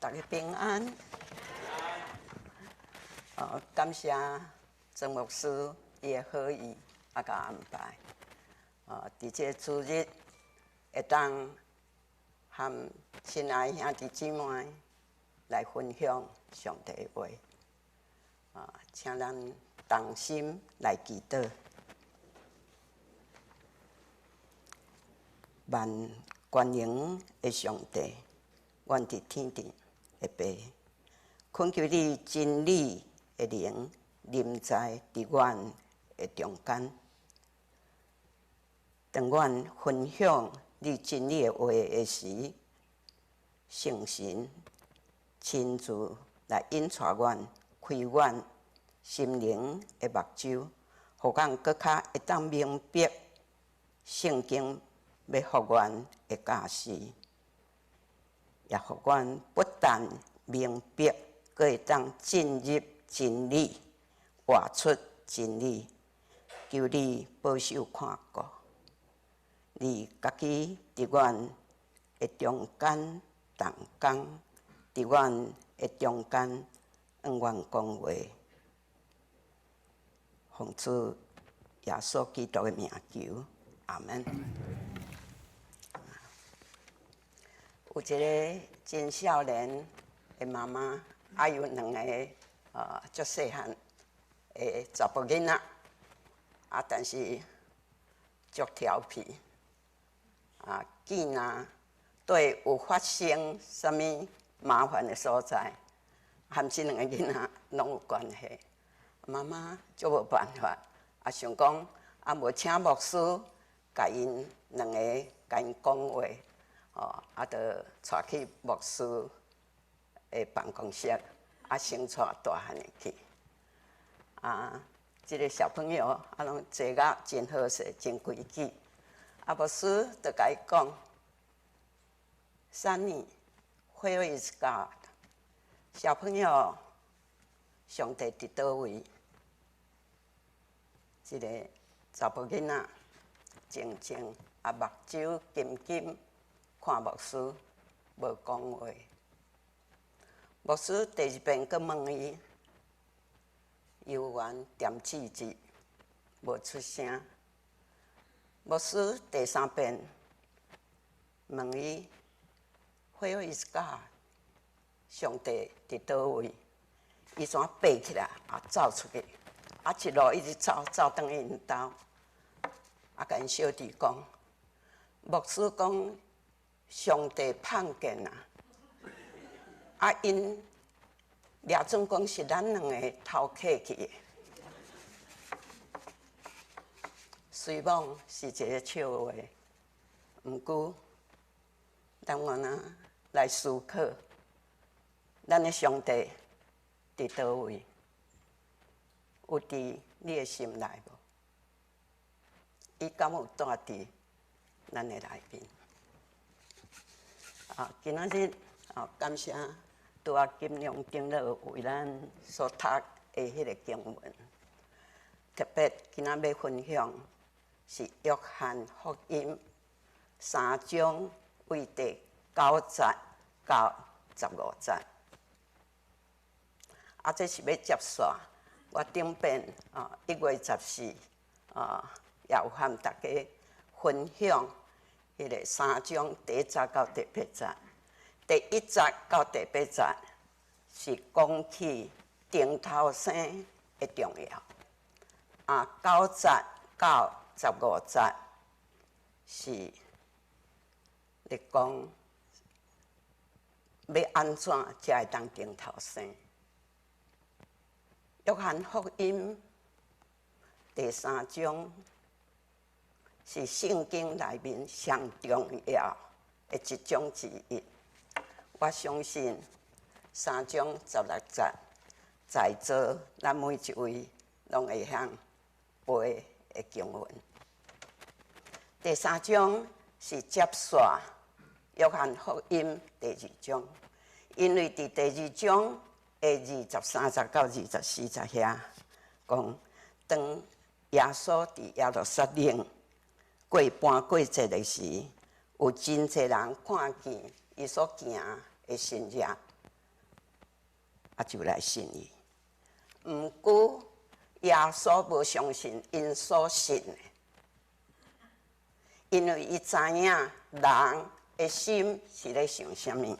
逐家平安。感謝曾牧師伊的好意啊，佮安排。佇這個主日會當和親愛兄弟姊妹來分享上帝的話。請咱同心來祈禱。萬權能的上帝，阮佇天頂的父，懇求你真理的靈臨在佇阮的中間。當阮分享你真理的話的時，聖神親自來引帶阮，開阮心靈的目睭，予阮閣較會當明白聖經欲予阮的教示，也予阮不但明白，閣會當進入真理，活出真理。求你保守看顧，你家己佇阮的中間動工，佇阮的中間向阮講話，奉主耶穌基督的名求，阿門。有一个真少年的媽媽，啊有兩個足細漢的查埔囡仔，啊，但是足調皮，啊，見若對有發生啥物麻煩的所在，和這兩個囡仔攏有關係。媽媽足無辦法，啊，想講啊，無請牧師共𪜶兩个共𪜶講話。哦，啊，就帶去牧師的辦公室，啊，先帶大漢的去。啊，這个小朋友啊，攏坐甲真好勢，真規矩。啊，牧師就共伊講：Sonny，Where is God？小朋友，上帝佇佗位？這个查埔囡仔靜靜啊，目睭金金看牧師，無講話。牧師第二遍閣問伊，猶原恬止止，無出聲。牧師第三遍問伊：Where is God？上帝佇佗位？伊怎爬起來啊，走出去，啊一路一直走，走轉去𪜶兜，啊，共𪜶小弟講，牧師講上帝碰見啊，啊𪜶掠準講是咱兩个偷客去的，雖罔是一个笑話，毋過咱按怎來思考，咱的上帝佇佗位？有佇你的心內無？伊敢有住佇咱的內面？啊，今仔日啊，感謝拄仔金良長老為咱所讀的彼个經文，特別今仔欲分享是約翰福音三章為第九節到15節。啊，這是欲接續我頂遍啊1月14啊，也有和大家分享彼个三章第一節到第八節。第一節到第八節是講起重頭生的重要，啊，九節到15節是咧講欲按怎才會當重頭生。約翰福音第三章是聖經內面上重要的一章之一。我相信三章16節，在座咱每一位攏會曉背的經文。第三章是接續約翰福音第二章，因為佇第二章的23節到24節遐講，當耶穌佇耶路撒冷過盤過節的時，有真濟人看見伊所行的神蹟，啊就來信伊。毋過耶穌無相信𪜶所信的，因為伊知影人的心是咧想啥物。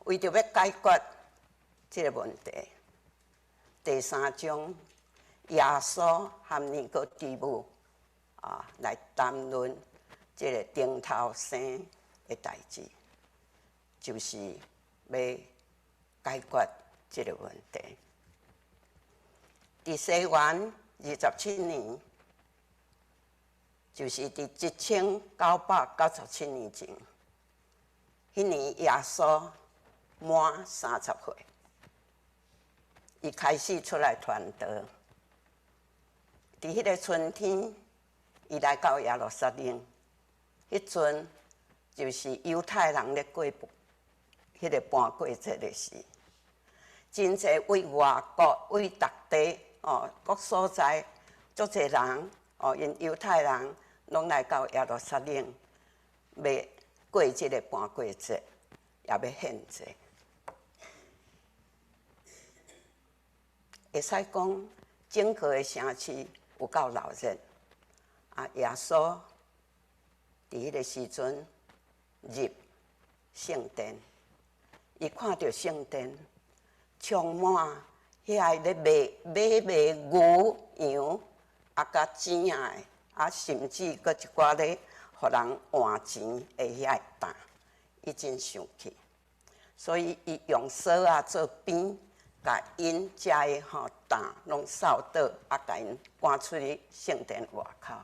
為著欲解決這个問題，第三章耶穌和尼哥底母啊來談論這个頂頭生的代誌，就是欲解決這个問題。佇西元27年，就是佇1997年前，彼年耶穌滿30歲，伊開始出來傳道。佇彼个春天，伊來到耶路撒冷，彼陣就是猶太人咧過彼个盤過節的時，真濟為外國、為逐地哦，各所在足濟人哦，𪜶猶太人攏來到耶路撒冷，欲過這个盤過節，也欲獻祭。會使講，整個的城市有夠鬧熱。啊，耶穌佇彼个時陣入聖殿，伊看著聖殿充滿遐個咧賣買賣牛羊啊，佮錢仔的，啊，甚至閣一寡咧予人換錢的遐個擔，伊真生氣，所以伊用索仔做鞭，共𪜶遮的吼擔攏掃倒，啊，共𪜶趕出去聖殿外口。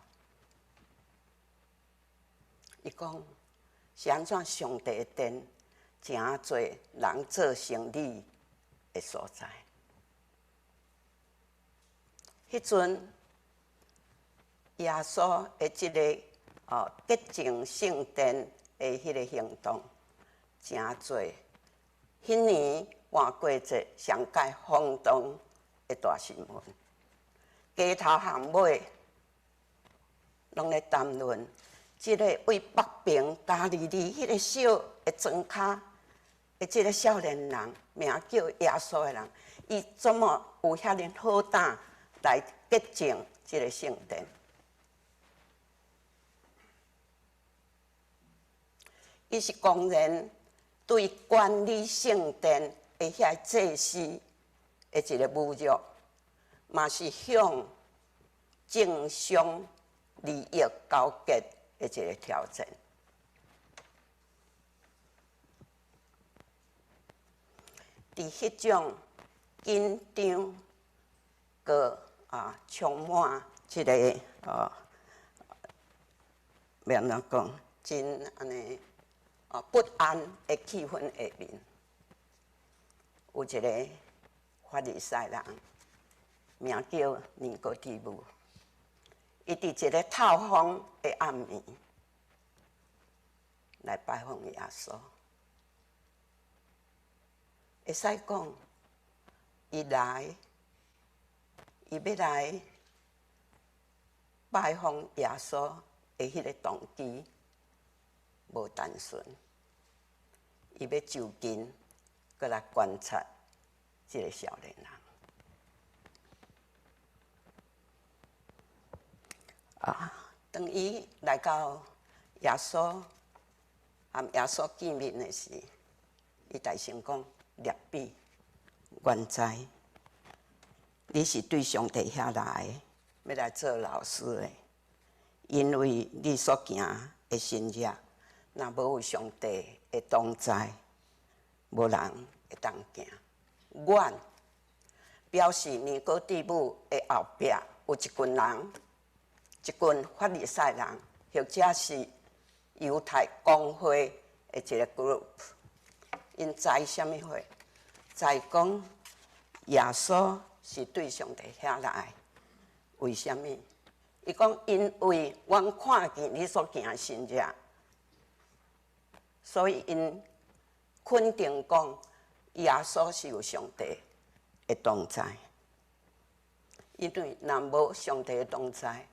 伊講是按怎上帝的殿，成做人做生意的所在？彼陣耶穌的這个哦潔淨聖殿的彼个行動，成做彼年盤過節上蓋轟動的大新聞。街頭巷尾攏咧談論這个對北爿加利利彼个小的莊跤的這个少年人，名叫耶穌的人，伊怎麼有遐爾好膽來潔淨這个聖殿？伊是公然對管理聖殿的遐祭司的一个侮辱，嘛是向政商利益勾結的一个挑戰。佇彼種緊張、閣啊充滿這个啊，欲按怎講，真按呢啊不安的氣氛下面，有一个法利賽人，名叫尼哥底母，伊佇一个透風的暗暝來拜訪耶穌。會使講，伊來，伊欲來拜訪耶穌的彼个動機無單純，伊欲就近閣來觀察這个少年人。啊，當伊來到耶穌，和耶穌見面的時，伊大聲講：辣彼，原知你是對上帝遐來的，欲來做老師的，因為你所行的神蹟，若無有上帝的同在，無人會當行。阮表示尼哥底母的後壁有一群人，一群法利賽人，或者是猶太公會的一个 group，𪜶知啥物貨？知講耶穌是對上帝遐來，為啥物？伊講因為阮看見你所行的神蹟，所以𪜶肯定講耶穌是有上帝的同在。因為若無上帝的同在，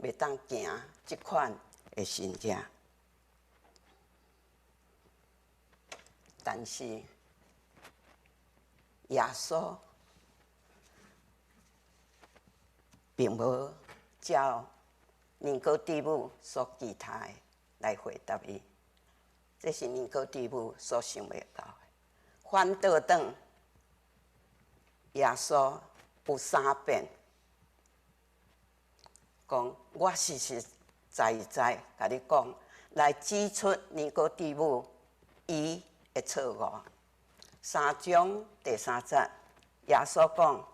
袂當行這款的神蹟。但是耶穌並無照尼哥底母所期待來回答伊，這是尼哥底母所想袂到的。反倒轉，耶穌有三遍講，我實實在在共你講，來指出尼哥底母伊的錯誤。三章第三節，耶穌講：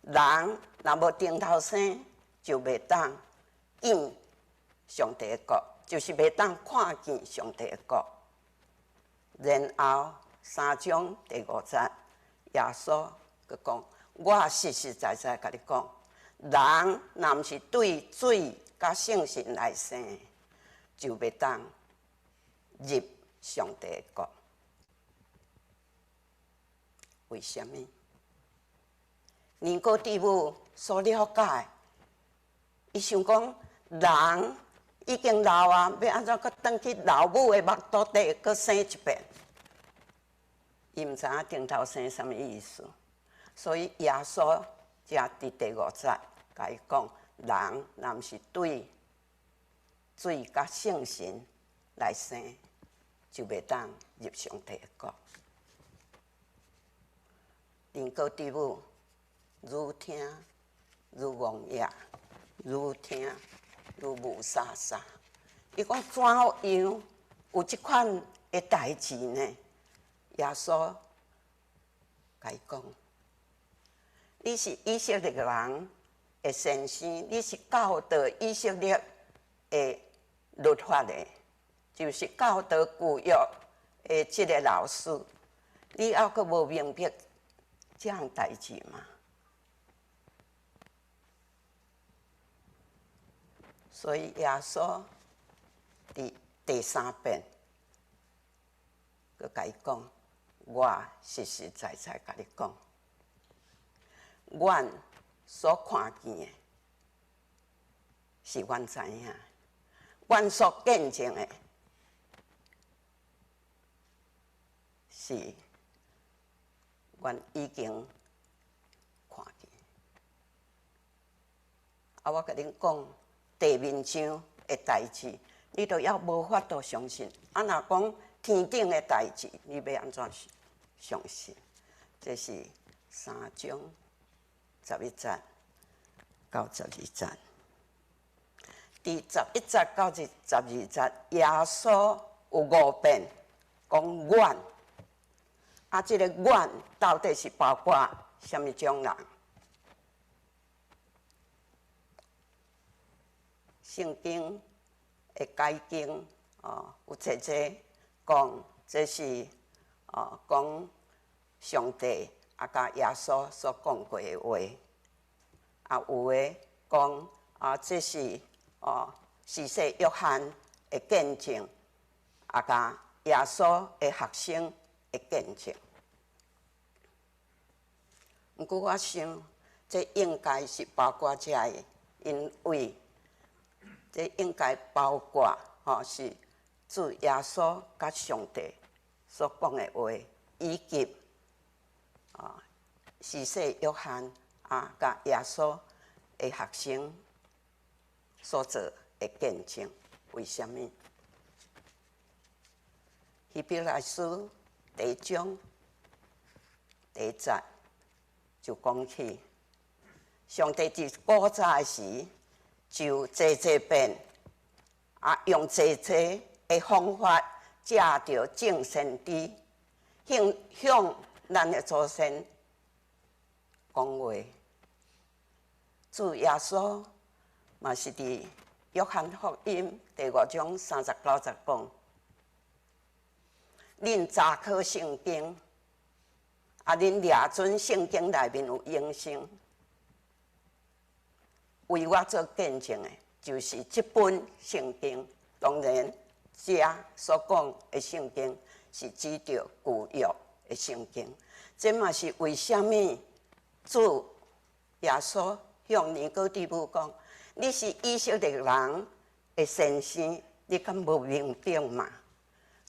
人若無重頭生，就袂當見上帝的國，就是袂當看見上帝的國。然後三章第五節，耶穌閣講：我實實在在共你講，人若毋是對水佮聖神來生，就袂當入上帝的國。為啥物？尼哥底母所了解，伊想講人已經老啊，欲按怎閣轉去老母的腹肚底閣生一遍？伊毋知影重頭生啥物意思，所以耶穌才佇第五節共伊講：人若毋是對水佮聖神來生，就袂當入上帝的國。尼哥底母愈聽愈戇額，愈聽愈霧煞煞。伊講怎樣有這款的代誌呢？耶穌共伊講：你是以色列人的先生，你是教導以色列的律法的，就是教導舊約的這个老師，你猶閣無明白這項代誌嗎？所以耶穌佇第三遍，閣共伊講：我實實在在共你講，阮所看見的，是阮知影；阮所見證的，是阮已經看見。啊，我共恁講地面上的代誌，你都猶無法度相信。啊，若講天頂的代誌，你欲按怎相信？這是三章11節到12節。佇11節到12節，耶穌有五遍講阮。啊，這个阮到底是包括啥物種人？聖經的解經哦，有濟濟講，這是哦講上帝啊，佮耶穌所講過的話。啊，有的講啊，這是哦施洗約翰的見證，啊，佮耶穌的學生的見證。毋過我想，這應該是包括這个，因為這應該包括吼是主耶穌佮上帝所講的話，以及啊施洗約翰啊佮耶穌的學生所做的見證。為啥物？希伯來書第一章第一節就講起，上帝佇古早的時就濟濟遍啊，用濟濟的方法，藉著眾先知向向咱的祖先講話。主耶穌嘛是佇約翰福音第五章39節講：恁查考聖經，啊，恁掠準聖經內面有永生，為我做見證的，就是這本聖經。當然，這所講的聖經是指著舊約的聖經。這嘛是為啥物主耶穌向尼哥底母講：你是以色列人的先生，你敢無明白嗎？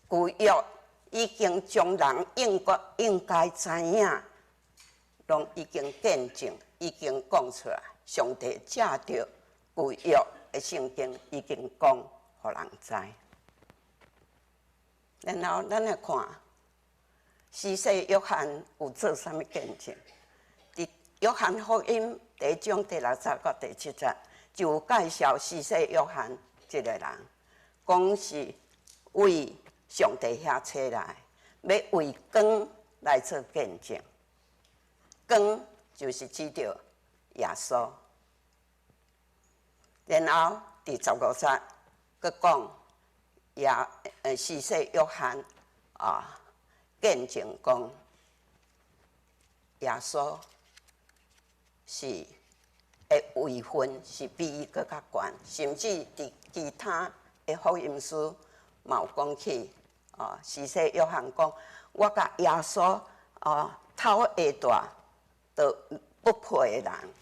舊約已經將人應該應該知影攏已經見證，已經講出來。上帝藉著舊約的聖經已經講予人知。然後咱來看，施洗約翰有做啥物見證？佇約翰福音第一章第六節到第七節，就有介紹施洗約翰這个人，講是為上帝遐差來，欲為光來做見證。光就是指著耶穌。然後第15節，閣講施洗約翰啊，見證講耶穌是的位份是比伊閣較懸，甚至佇其他的福音書嘛有講起，啊，施洗約翰講，我共耶穌啊頭下帶都不配的人。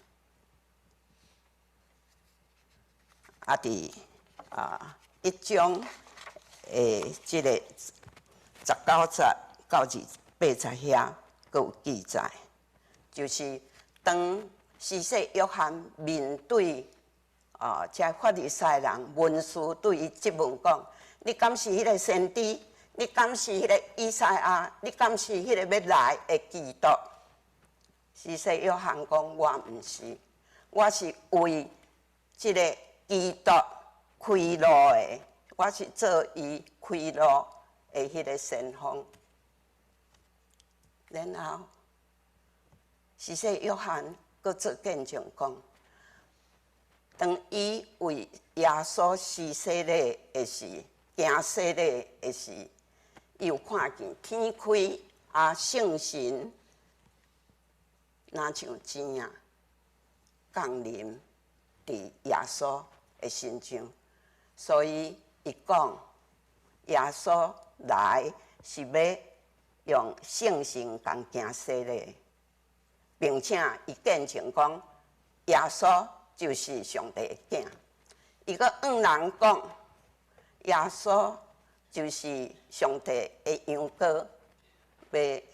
啊，佇啊一章的這个19節到28節遐，閣有記載，就是當施洗約翰面對啊，這法利賽人文士對伊質問講：你敢是彼个先知？你敢是彼个以賽亞？你敢是彼個欲來的基督？施洗約翰講：我毋是，我是為這个基督開路的，我是做伊開路的彼个先鋒。然後，施洗約翰閣做見證講，當伊為耶穌施洗禮的時，行洗禮的時，伊有看見天開啊，聖神若像蠍仔降臨佇耶穌的身上，所以伊講耶穌來是欲用聖神共行洗禮，並且伊見證講耶穌就是上帝的囝。伊閣向人講耶穌就是上帝的羊羔，欲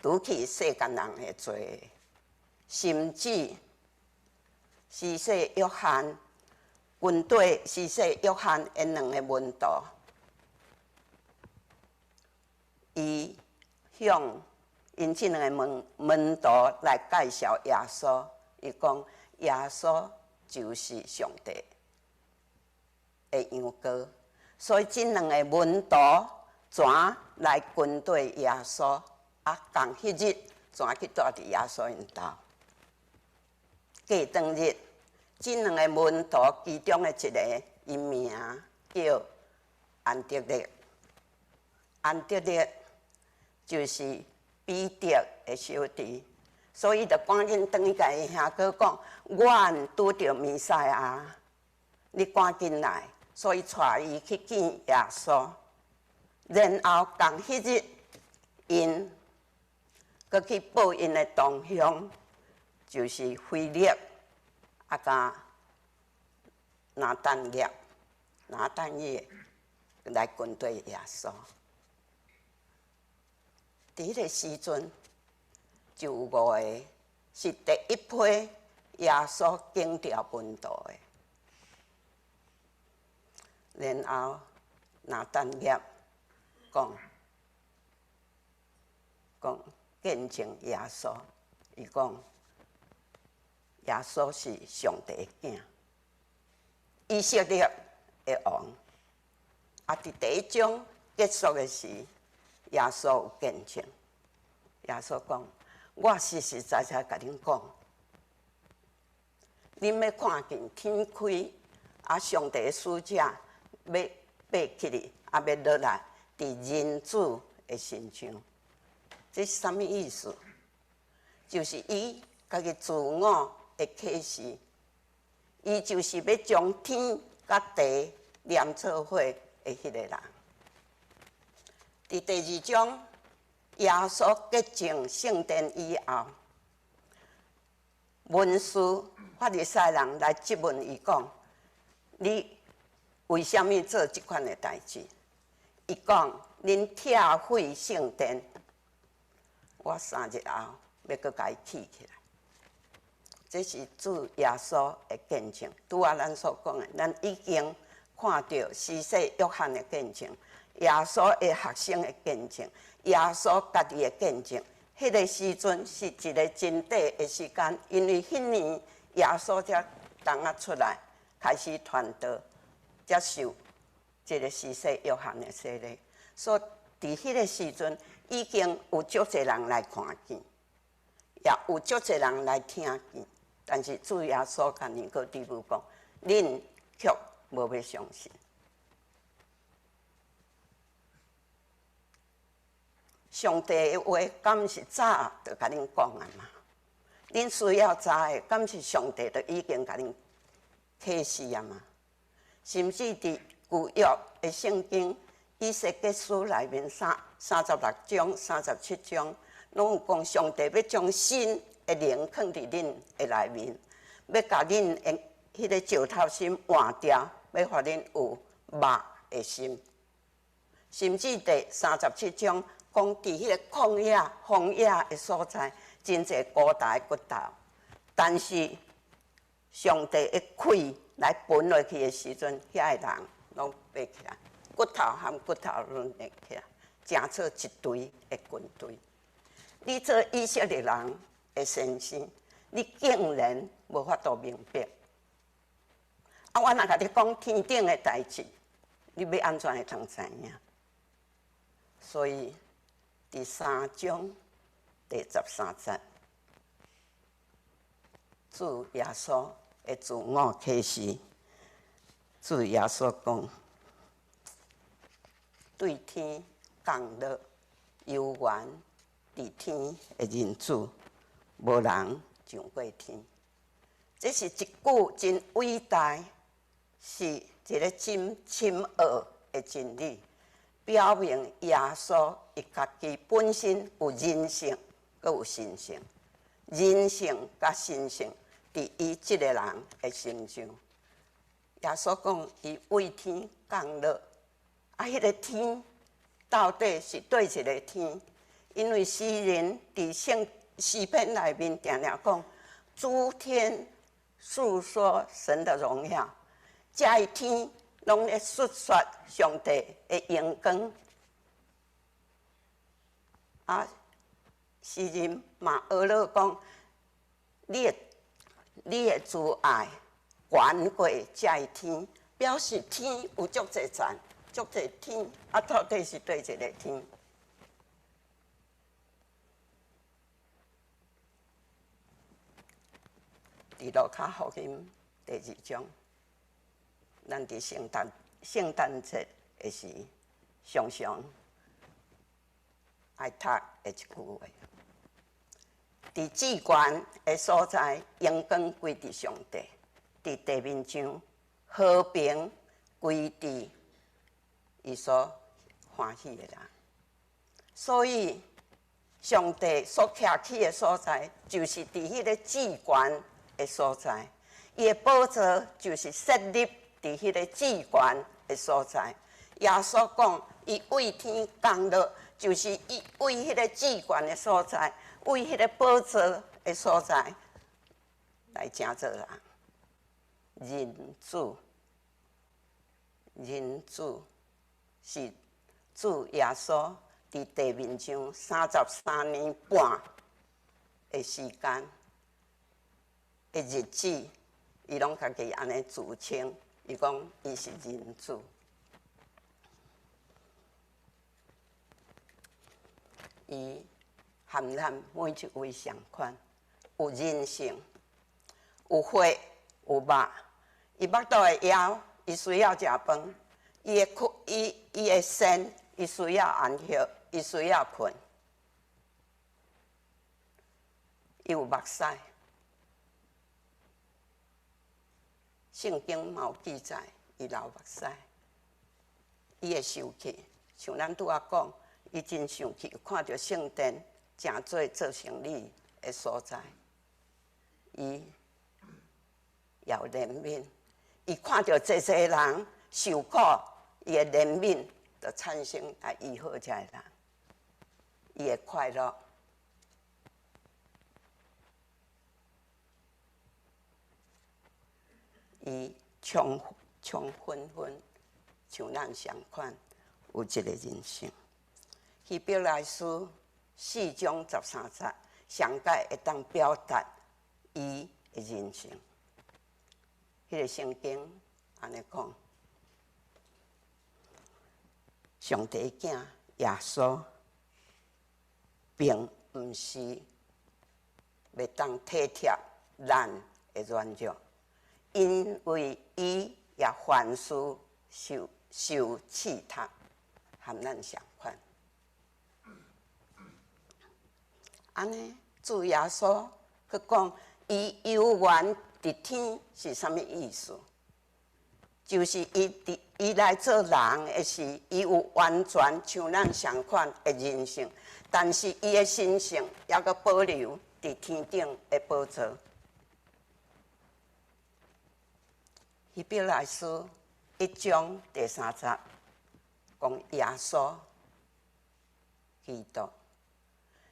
除去世間人的罪，甚至施洗約翰跟對施洗約翰的兩个門徒，伊向𪜶這兩个門徒來介紹耶穌，伊講耶穌就是上帝的羊羔，所以這兩个門徒轉來跟綴耶穌，啊，仝彼日轉去蹛佇耶穌𪜶兜。過當日，這兩个門徒其中的一个，伊名叫安德烈。安德烈就是彼得的小弟，所以就趕緊轉去共伊兄哥講：阮拄著彌賽亞，你趕緊來。所以帶伊去見耶穌。然後仝彼日，𪜶閣去報𪜶的同鄉，就是腓力啊，佮拿但業、拿但業來跟綴耶穌。佇彼个時陣，就有五个是第一批耶穌揀著門徒的。然後拿但業講講見證耶穌，伊講耶穌是上帝的囝，以色列的王。啊，佇第一章結束的時，耶穌有見證。耶穌講：我實實在在共恁講，恁欲看見天開，啊，上帝的使者欲爬起來，啊，欲落來佇人子的身上。這是啥物意思？就是伊家己自我的啟示，伊就是欲將天佮地連做伙的彼个人。佇第二章，耶穌潔淨聖殿以後，文士法利賽人來質問伊講：你為啥物做這款的代誌？伊講：恁拆毀聖殿，我3日後欲閣共伊起起來。這是主耶穌的見證。拄仔咱所講的，咱已經看著施洗約翰的見證，耶穌的學生的見證，耶穌家己的見證。彼個時陣是一個真短的時間，因為彼年耶穌才當仔出來開始傳道，才受這個施洗約翰的洗禮。所以佇彼個時陣已經有足濟人來看見，也有足濟人來聽見。但是主耶穌共尼哥底母講：恁卻無欲相信。上帝的話敢毋是早就共恁講啊嘛？恁需要知的，敢毋是上帝就已經共恁啟示啊嘛？甚至佇舊約的聖經以西結書內面36章、37章，攏有講上帝欲將新的靈囥佇恁的內面，欲共恁的彼个石頭心換掉，欲予恁有肉的心。甚至第三十七章講，佇彼个曠野、荒野的所在，真濟孤單的骨頭，但是上帝的氣來分落去的時陣，遐个人攏爬起來，骨頭和骨頭攏連起來，成做一隊的軍隊。你做以色列人的先生，你竟然無法度明白。啊，我若共你講天頂的代誌，你欲按怎會通知影？所以，第三章第13節，主耶穌的自我啟示，主耶穌講：對天降落，遊園佇天的人子，無人上過天。這是一句真偉大，是一个真深奧的真理，表明耶穌伊家己本身有人性，閣有神性，人性佮神性佇伊這个人的身上。耶穌講，伊為天降落，啊，彼个天到底是佗一个天？因為詩人佇聖詩篇內面定定講，諸天述說神的榮耀，這个天攏咧述說上帝的榮光。啊，詩人嘛學了講，你的慈愛懸過這个天，表示天有足濟層，足濟天，啊，到底是佗一个天？佇路加福音第二章，咱佇聖誕節的時，常常愛讀的一句話。佇至懸的所在，榮光歸佇上帝；佇地面上，和平歸佇伊所歡喜的人。所以，上帝所徛起的所在，就是佇彼個至懸的所在，伊的寶座就是設立佇彼个至懸的所在。耶穌講，伊為天降落，就是伊為彼个至懸的所在，為彼个寶座的所在來成做人。人子，人子是主耶穌佇地面上33年半的時間的日子，伊攏家己按呢自稱，伊講伊是人子。伊和咱每一位相款，有人性，有血，有肉。伊腹肚會枵，伊需要食飯；伊會困，伊會身，伊需要安歇，伊需要睏。伊有目屎。聖經嘛有記載，伊流目屎，伊會生氣。像咱拄仔講，伊真生氣，看著聖殿成做做生理的所在，伊也有憐憫。伊看著濟濟人受苦，伊的憐憫就產生來醫好這个人。伊會快樂，伊充充分分像咱相款有這个人性。希伯來書4章13節，上蓋會當表達伊的人性。彼個聖經按呢講，上帝囝耶穌並毋是袂當體貼咱的軟弱，因為伊也凡事受受試探，和咱相款。按呢，主耶穌閣講，伊猶原佇天是啥物意思？就是伊佇伊來做人的時，伊有完全像咱相款的人性，但是伊的神性猶閣保留佇天頂的寶座。希伯來書1章第3節講耶穌基督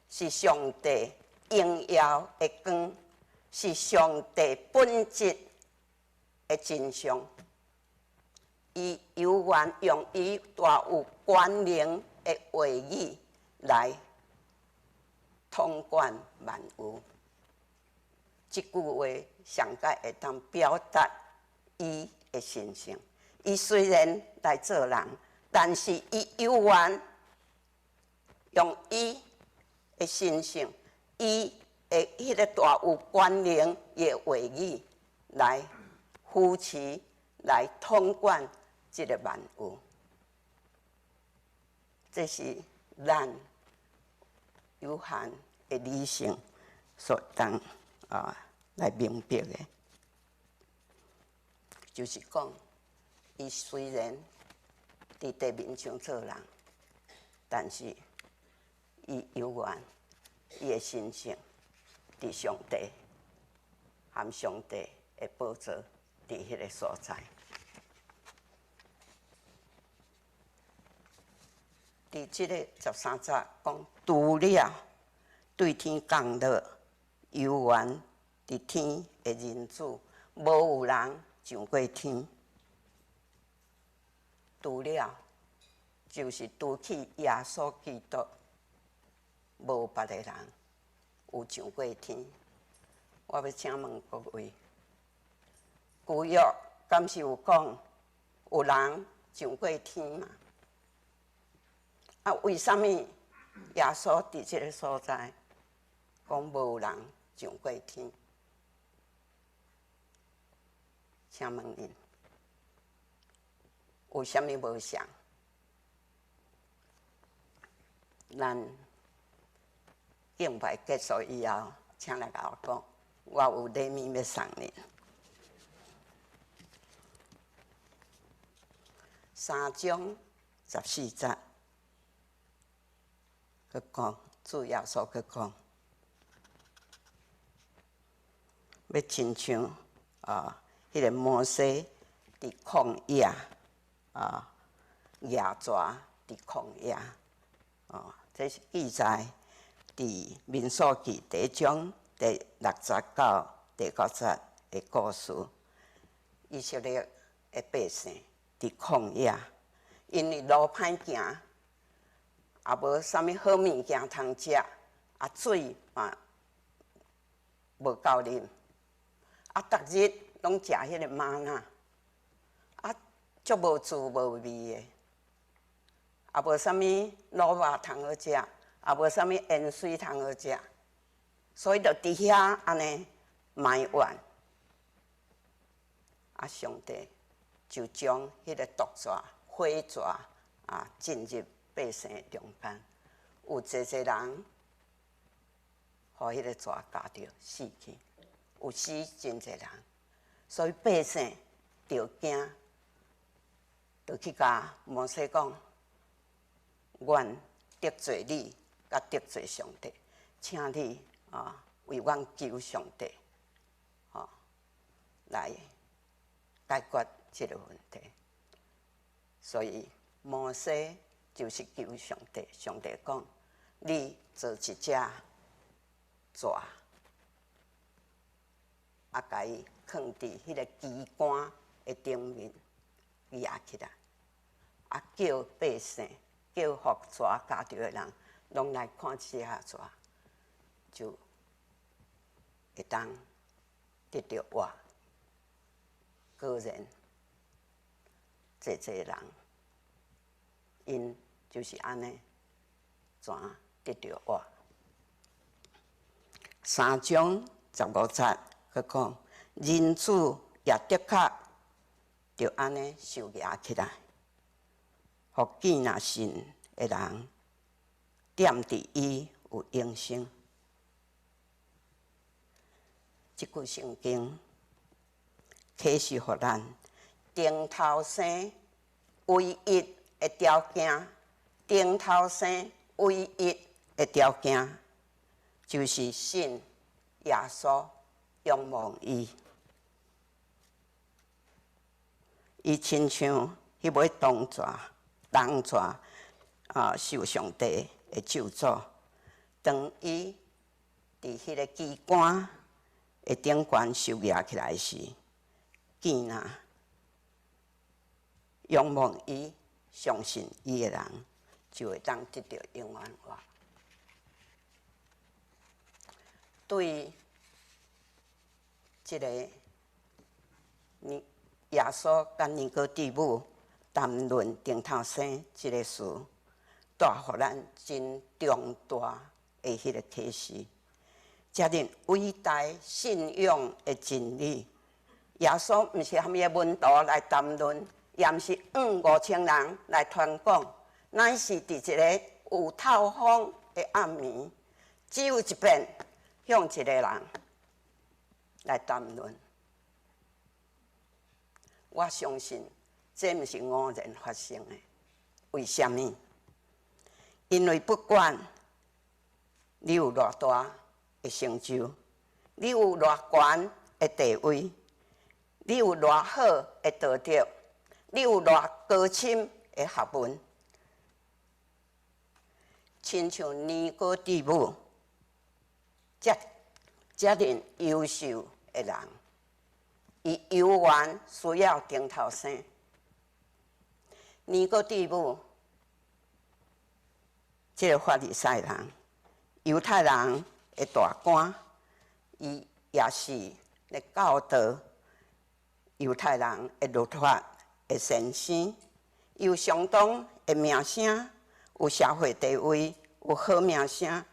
是上帝榮耀的光，是上帝本質的真相。伊猶原用伊大有權能的話語來統管萬有。這句話上蓋會當表達伊的神性。伊雖然來做人，但是伊猶原用伊的神性，伊的彼個大有權能的話語來扶持、來統管這個萬有。這是咱有限的理性所當來明白的，就是講，伊雖然佇地面上做人，但是伊猶原伊的神性佇上帝和上帝的寶座佇彼個所在。佇這个13節講，除了對天降落，猶原佇天的人子，無有人上過天。除了就是除去耶穌基督，無別个人有上過天。我欲請問各位，舊約敢是有講有人上過天嗎？啊，為啥物耶穌佇這个所在講無人上過天？請問𪜶有啥物無相？咱敬拜結束以後，請來共我講，我有禮物欲送恁。3章14節，閣講，主耶穌閣講，欲親像啊，彼個摩西佇曠野啊，蜈蛇佇曠野啊，這是記載佇民數記第一章第六節到第九節的故事。以色列的百姓佇曠野，因為路歹行，也無啥物好物件通食，啊水嘛無夠啉，啊逐日攏食彼个瑪納，啊足無滋無味的，也無啥物滷肉通好食，也無啥物鹽水通好食，所以就佇遐按呢埋怨。啊，上帝就將彼个毒蛇、火蛇啊進入百姓中間，有濟濟人予彼个蛇咬著死去，有死真濟人，所以百姓就驚，就去共摩西講：阮得罪你，佮得罪上帝，請你啊為阮求上帝，吼來解決這个問題。所以摩西就是求上帝，上帝講：你做一隻蛇，啊，共伊囥佇彼个旗杆的頂面舉起來，啊，叫百姓，叫予蛇咬著的人，攏來看這隻蛇，就會當得著活。果然，濟濟人，𪜶就是按呢，全得著活。3章15節，閣講，人子也的確著按呢受舉起來，予見若信的人，踮佇伊有永生。這句聖經啟示予咱，重頭生唯一的條件，重頭生唯一的條件，就是信耶穌，仰望伊。伊親像彼尾銅蛇，銅蛇啊，受上帝的咒詛。當伊佇彼个旗杆的頂懸受舉起來時，見若仰望伊、相信伊的人，就會當得著永遠活。對這個耶穌佮尼哥底母談論重頭生這个事，帶予咱真重大的彼个啟示，遮爾偉大信仰的真理。耶穌毋是啥物門徒來談論，也毋是5000人來傳講，乃是佇一个有透風的暗暝，只有一遍向一个人來談論。我相信這毋是偶然發生的。為啥物？因為不管你有偌大的成就，你有偌懸的地位，你有偌好的道德，你有偌高深的學問，親像尼哥底母遮遮爾優秀的人，伊猶原需要重頭生。尼哥底母這个法利賽人，猶太人的大官，伊也是咧教導猶太人的律法的先生，伊有相當的名聲，有社會地位，有好名聲，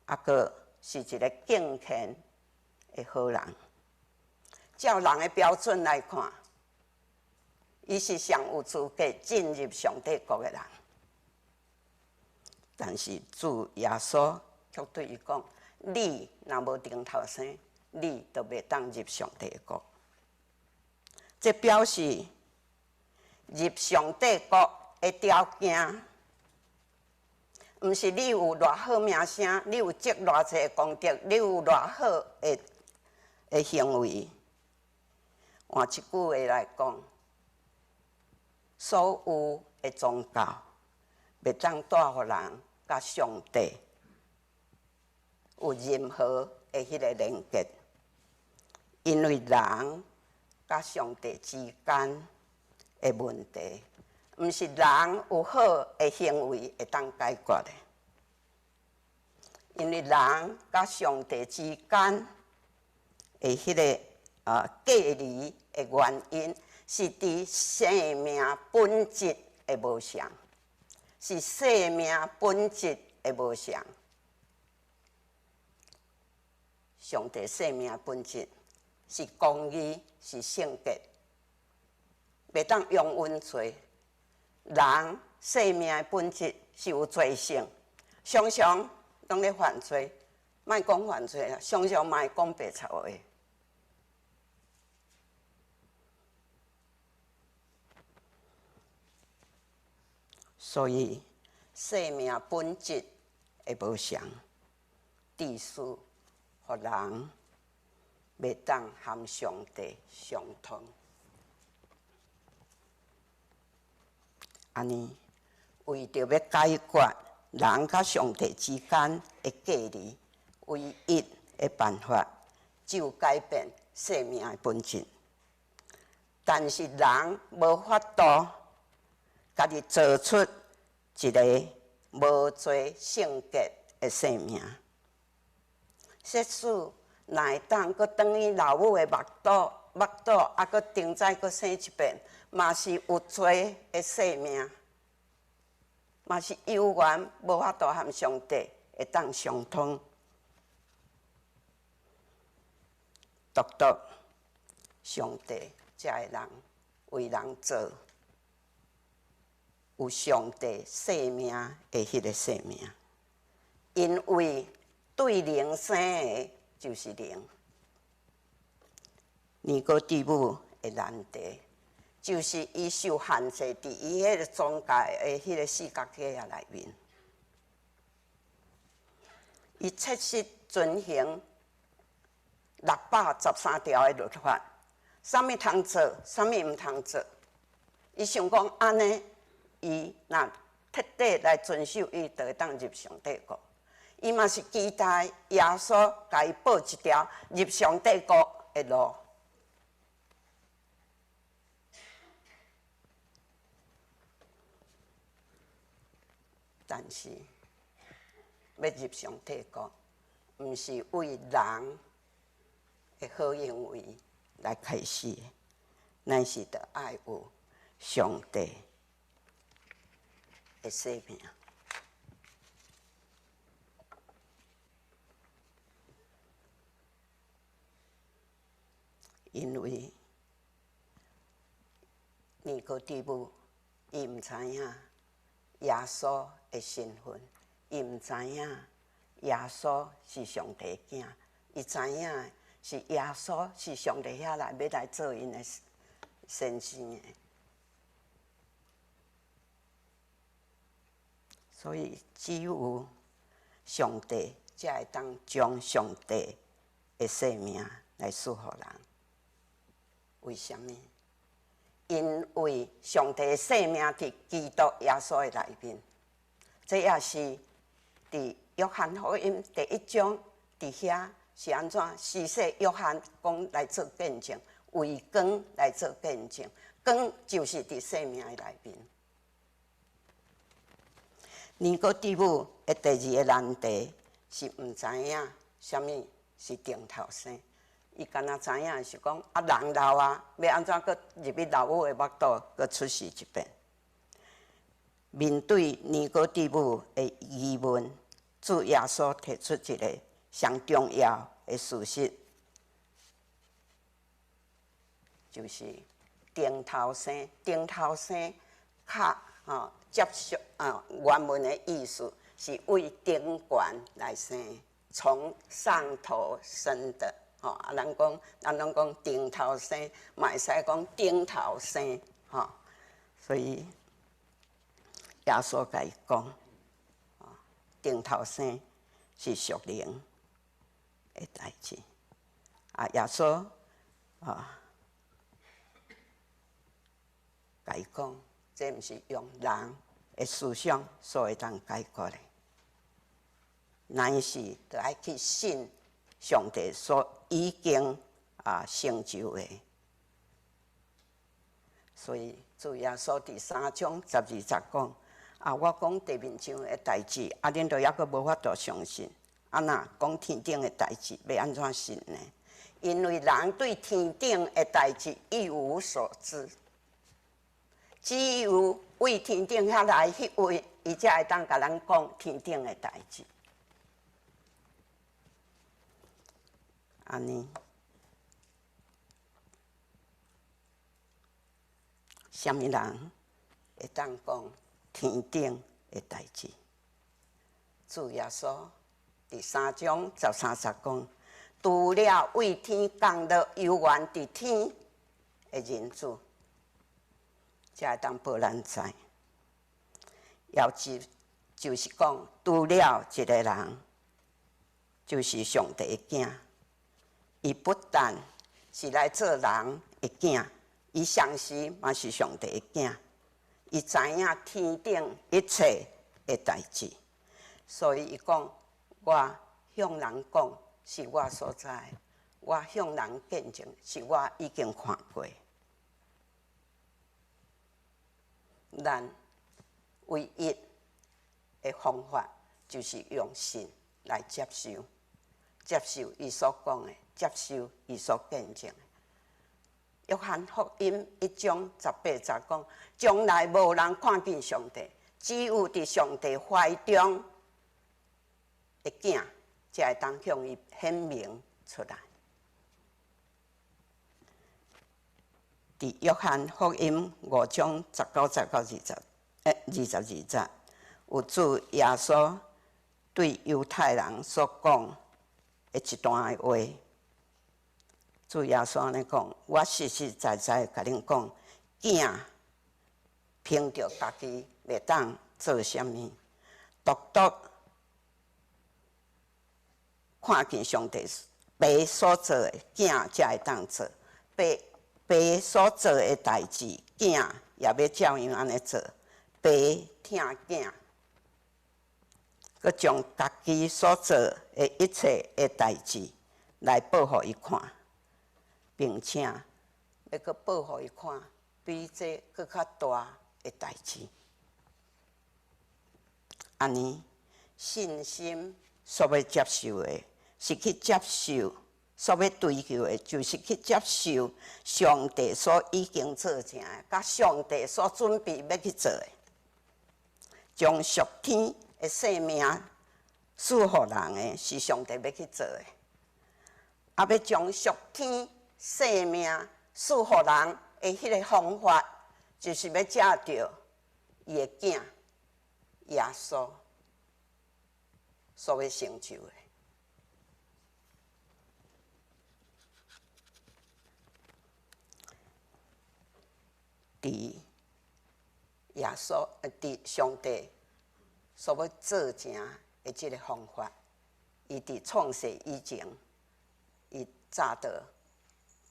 啊，閣是一个敬虔的好人。照人的標準來看，伊是上有資格進入上帝國的人。但是主耶穌卻對伊講：你若無重頭生，你就袂當入上帝的國。這表示入上帝國的條件，毋是你有偌好名聲，你有積偌濟功德，你有偌好的行為。換一句話來講，所有的宗教袂當帶予人佮上帝有任何的彼个連結，因為人佮上帝之間的問題，毋是人有好的行為會當解決的，因為人佮上帝之間的彼个隔離的原因，是佇生命本質的無相，是生命本質的無相。上帝生命本質是公義，是聖潔，袂當容允罪。人生命的本質是有罪性，常常攏咧犯罪，莫講犯罪啦，常常嘛會講白賊話。所以，生命本質的無相，致使予人袂當和上帝相通。按呢，為著欲解決人佮上帝之間的隔離，唯一的辦法就改變生命的本質。但是人無法度家己做出一个無罪聖潔的生命。即使若會當閣轉去老母的腹肚，啊，閣重再閣生一遍，嘛是有罪的生命，嘛是猶原無法度和上帝會當相通。獨獨上帝才會人為人做有上帝生命的彼个生命，因為對靈生的，就是靈。尼哥底母的難題，就是伊受限制佇伊彼个宗教的彼个四角格仔內面，伊切實遵行613條的律法，啥物通做，啥物毋通做。伊想講按呢，伊若徹底來遵守，伊就會當入上帝國。伊嘛是期待耶穌共伊報一條入上帝國的路。但是欲入上帝國，毋是為人的好行為來開始的，咱是著愛有上帝的生命。因為尼哥底母伊毋知影耶穌的身份，伊毋知影耶穌是上帝的囝，伊知影是耶穌是上帝遐來欲來做𪜶的先生的。所以只有上帝才會當將上帝的生命來賜予人。為啥物？因為上帝的生命佇基督耶穌的內面，這也是佇約翰福音第一章佇遐是按怎？施洗約翰講來做見證，為光來做見證，光就是佇生命的內面。尼哥底母的第二個難題是毋知影啥物是頂頭生。伊敢若知影是講啊，人老啊，欲按怎閣入去老母的腹肚，閣出世一遍。面對尼哥底母的疑問，主耶穌提出一个上重要的事實，就是頂頭生，頂頭生較吼接觸啊原文的意思是為頂懸來生，從上頭生的。吼啊，咱講，咱攏講頂頭生，嘛會使講頂頭生，吼。所以耶穌共伊講，頂頭生是屬靈的代誌。啊，耶穌啊，共伊講，這毋是用人的思想所會當解決的，乃是著愛去信上帝所已經啊成就的。所以主耶穌佇3章12節講：啊，我講地面上的代誌，啊，恁都猶閣無法度相信。啊，若講天頂的代誌，欲按怎信呢？因為人對天頂的代誌一無所知，只有為天頂遐來彼位，伊才會當共咱講天頂的代誌。按呢，啥物人會當講天頂的代誌？主耶穌佇3章13節講：除了為天降落猶原佇天的人子，才會當予咱知。也就是講，除了一个人，就是上帝的囝。伊不但是來做人的囝，伊同時嘛是上帝的囝。伊知影天頂一切的代誌，所以伊講：我向人講是我所知，我向人見證，是我已經看過。咱唯一的方法，就是用信來接受，接受伊所講的，接受伊所見證的。約翰福音一章十八節講：從來無人看見上帝，只有佇上帝懷中的囝，才會當向伊顯明出來。佇約翰福音五章十九節到二十二節，有主耶穌對猶太人所講的一段話。主耶穌按呢講：我實實在在共恁講，囝憑著家己袂當做啥物，獨獨看見上帝爸所做的，囝才會當做。爸爸所做的代誌，囝也欲照樣按呢做。爸疼囝，閣將家己所做的一切的代誌來報予伊看，並且欲閣報予伊看比這閣較大的代誌。按呢，信心所欲接受的，是去接受；所欲追求的，就是去接受上帝所已經做成的，佮上帝所準備欲去做的，將屬天的生命賜予人的，是上帝欲去做的；啊，欲將屬天生命賜予人的彼个方法，就是欲藉著伊的囝耶穌所欲成就的。佇耶穌，佇上帝所欲做成的這个方法，伊佇創世以前，伊早就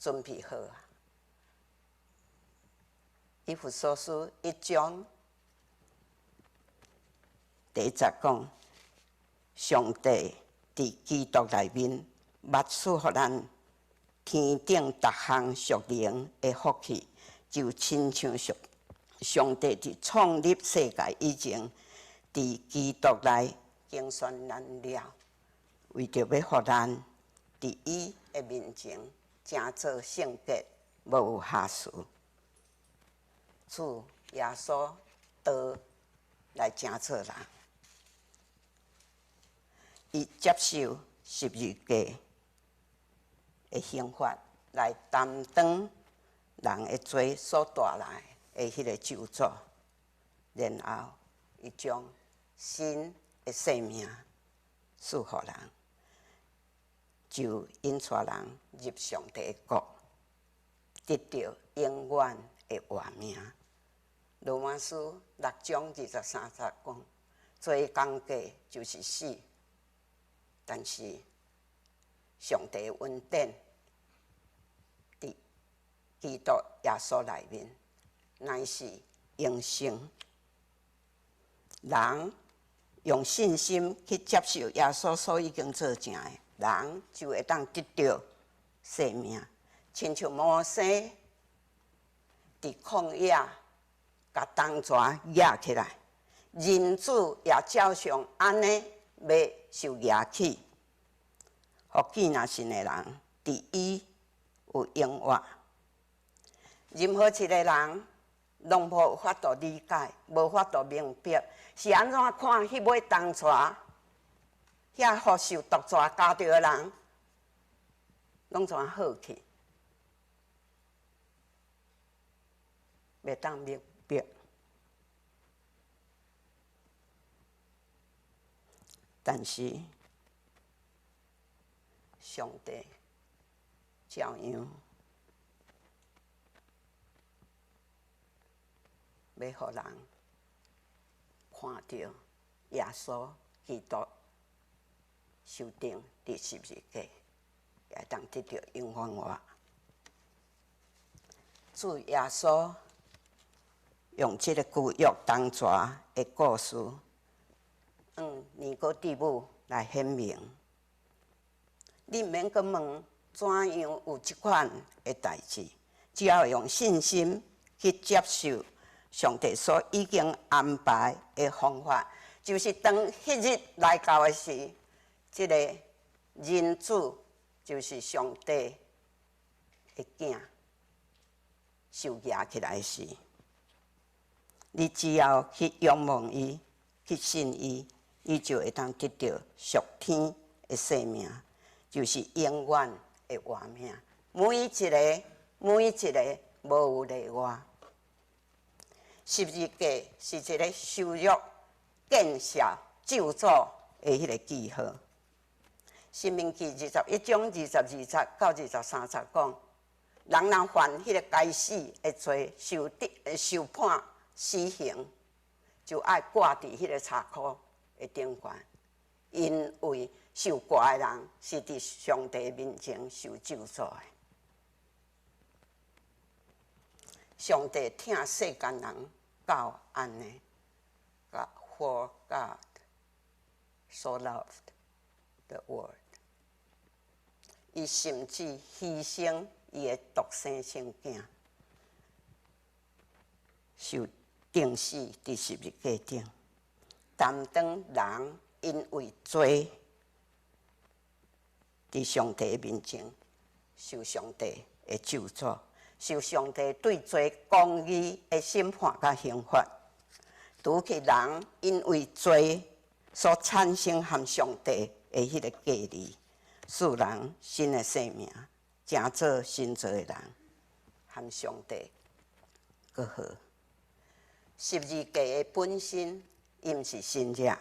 準備好啊。以弗所書一章第一節講，上帝佇基督內面，捌賜予咱天頂逐項屬靈的福氣，就親像上帝佇創立世界以前，佇基督內揀選咱了，為著欲予咱佇伊的面前成做聖潔，無有瑕疵。主耶穌道來成做人，伊接受十字架的刑罰來擔當人的罪所帶來的彼个咒詛，然後伊將新的生命賜予人，就引帶人入上帝的國，得著永遠的活命。羅馬書六章二十三節講：罪工價就是死，但是上帝的恩典佇基督耶穌內面，乃是永生。人用信心去接受耶穌所已經做成的，人就會當得著生命，親像摩西佇曠野共銅蛇舉起來，人子也照樣按呢欲受舉起，予見若信的人佇伊有永活。任何一個人攏無法度理解，無法度明白，是按怎看彼尾銅蛇，遐予受毒蛇咬著的人，攏怎好去？袂當明白。但是上帝照樣欲予人看著耶穌基督受釘佇十字架，也會當得著永遠活。主耶穌用這个舊約銅蛇的故事，向尼哥底母來顯明。你毋免閣問怎樣有這款的代誌？只要用信心去接受上帝所已經安排的方法，就是當彼日來到的時，這个人子就是上帝的囝受舉起來時，你只要去仰望伊，去信伊，你就會當得著屬天的生命，就是永遠的活命。每一个，每一个，無有例外。十字架是一个羞辱、見笑、咒詛的彼个記號。申命記21章22節到23節講，人若犯彼个該死的罪，受判死刑，就愛掛佇彼个柴箍的頂懸，因為受掛的人是佇上帝面前受咒詛的。上帝疼世間人到按呢，For God so loved the world，伊甚至犧牲伊的獨生聖囝，受釘死佇十字架頂，擔當人因為罪佇上帝面前受上帝的咒詛，受上帝對罪公義的審判佮刑罰，除去人因為罪所產生和上帝的彼个隔離，賜人新的生命，成做新造的人，和上帝閣好。十字架的本身，伊毋是神跡，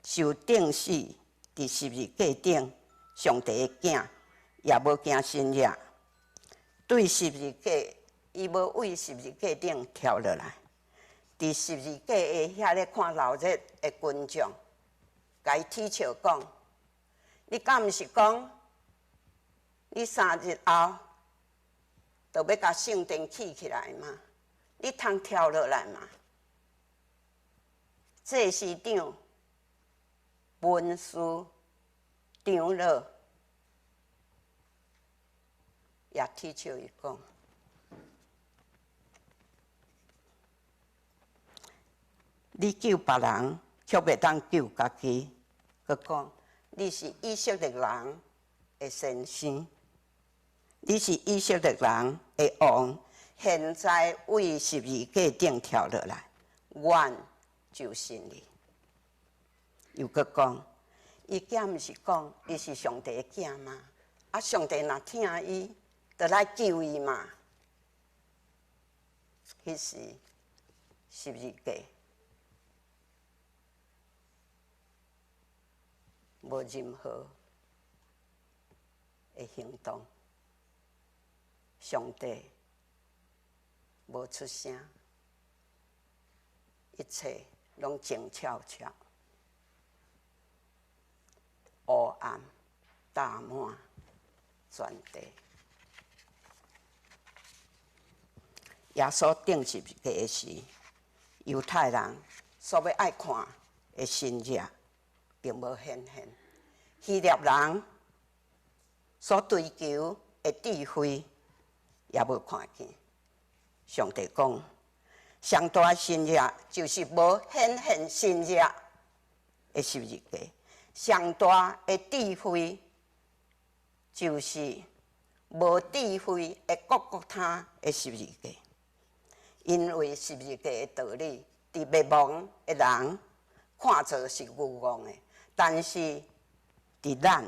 受釘死佇十字架頂，上帝的囝也無行神跡。對十字架，伊無為十字架頂跳落來，佇十字架下遐咧看鬧熱的群眾，共伊取笑講：你敢毋是講，你3日後就欲共聖殿起起來嗎？你通跳落來嗎？祭司長、文士、長老也取笑伊講：你救別人，卻袂當救家己。閣講，你是以色列人的先生，你是以色列人的王，現在為十字架頂跳落來，阮就信你。又閣講，伊囝毋是講伊是上帝的囝嗎？啊，上帝若疼伊，就來救伊嘛。彼時十字架無任何的行動，上帝無出聲，一切攏靜悄悄，烏暗罩滿全地。耶穌釘十字架時，猶太人所欲愛看的神跡並無顯現；希臘人所追求的智慧也無看見。上帝講，上大的神跡就是無顯現神跡的十字架；上大的智慧就是無智慧的各各他的十字架。因為十字架的道理，佇滅亡的人看做是愚戇的，但是佇咱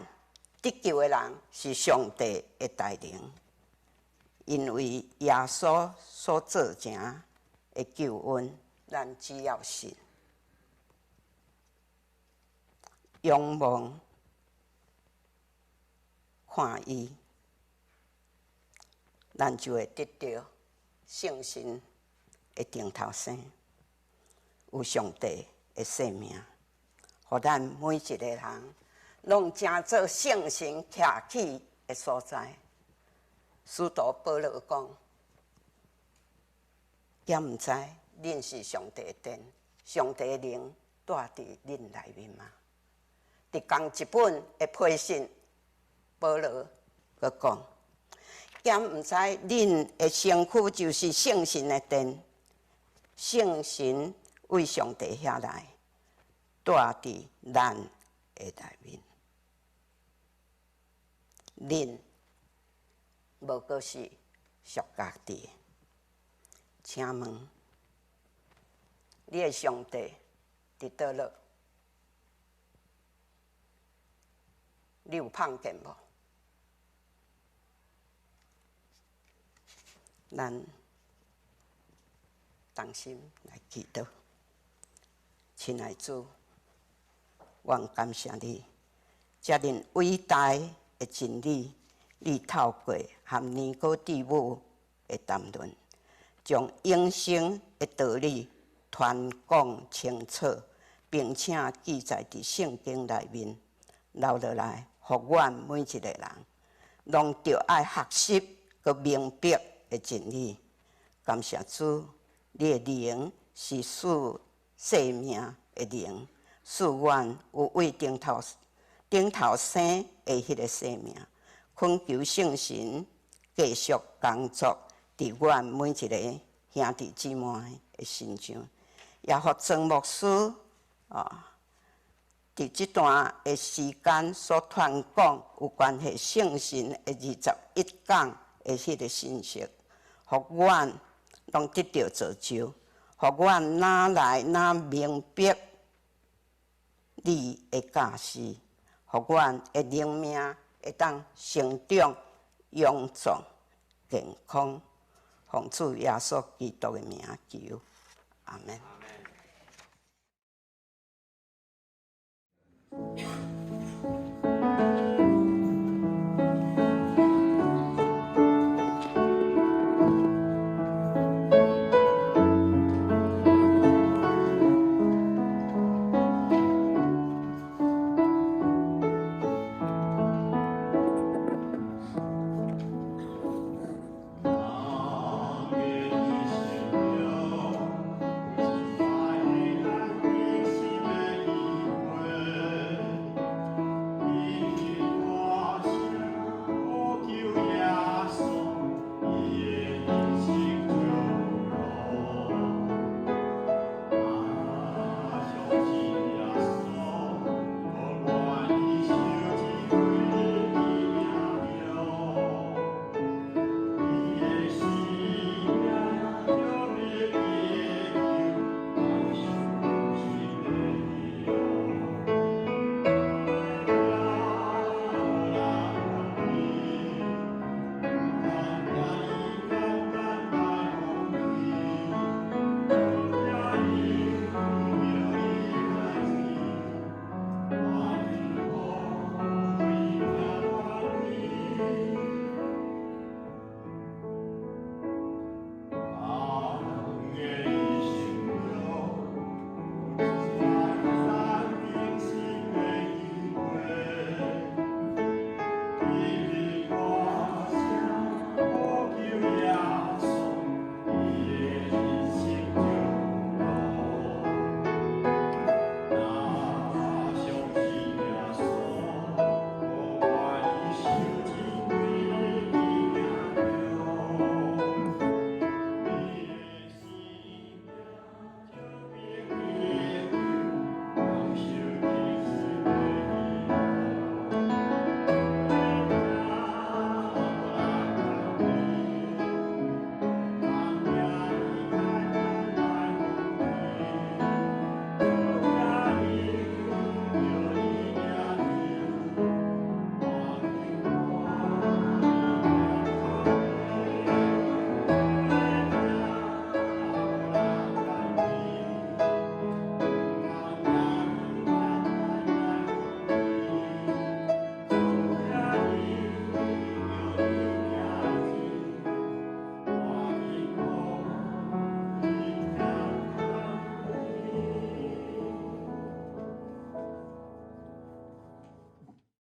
得救的人是上帝的大能。因為耶穌所造成的救恩，咱只要信、仰望、看伊，咱就會得著聖神的頂頭生，有上帝的生命，予咱每一个人攏成做聖神徛起的所在。使徒保羅講：敢毋知恁是上帝的殿，上帝的靈住佇恁內面嗎？佇仝一本的批信，保羅閣講，敢毋知恁的身軀就是聖神的殿，聖神為上帝遐來，住佇咱的內面。恁無閣是屬家己的。請問，你的上帝佇佗落？你有碰見無？咱同心來祈禱，親愛主，阮感謝你，遮爾偉大的真理，你透過和尼哥底母的談論，將永生的道理傳講清楚，並且記載佇聖經內面，留落來，予阮每一個人，攏著愛學習閣明白的真理。感謝主，你的靈是賜生命的靈，賜阮有為頂頭頂頭生的彼个生命。懇求聖神繼續工作佇阮每一个兄弟姊妹的身上，也予莊牧師啊，佇這段的時間所傳講有關係聖神的21講的彼个信息，予阮攏得著造就，予阮愈來愈明白你的教示，予阮的靈命會當成長、勇壯、健康。奉主耶穌基督的名求，阿門。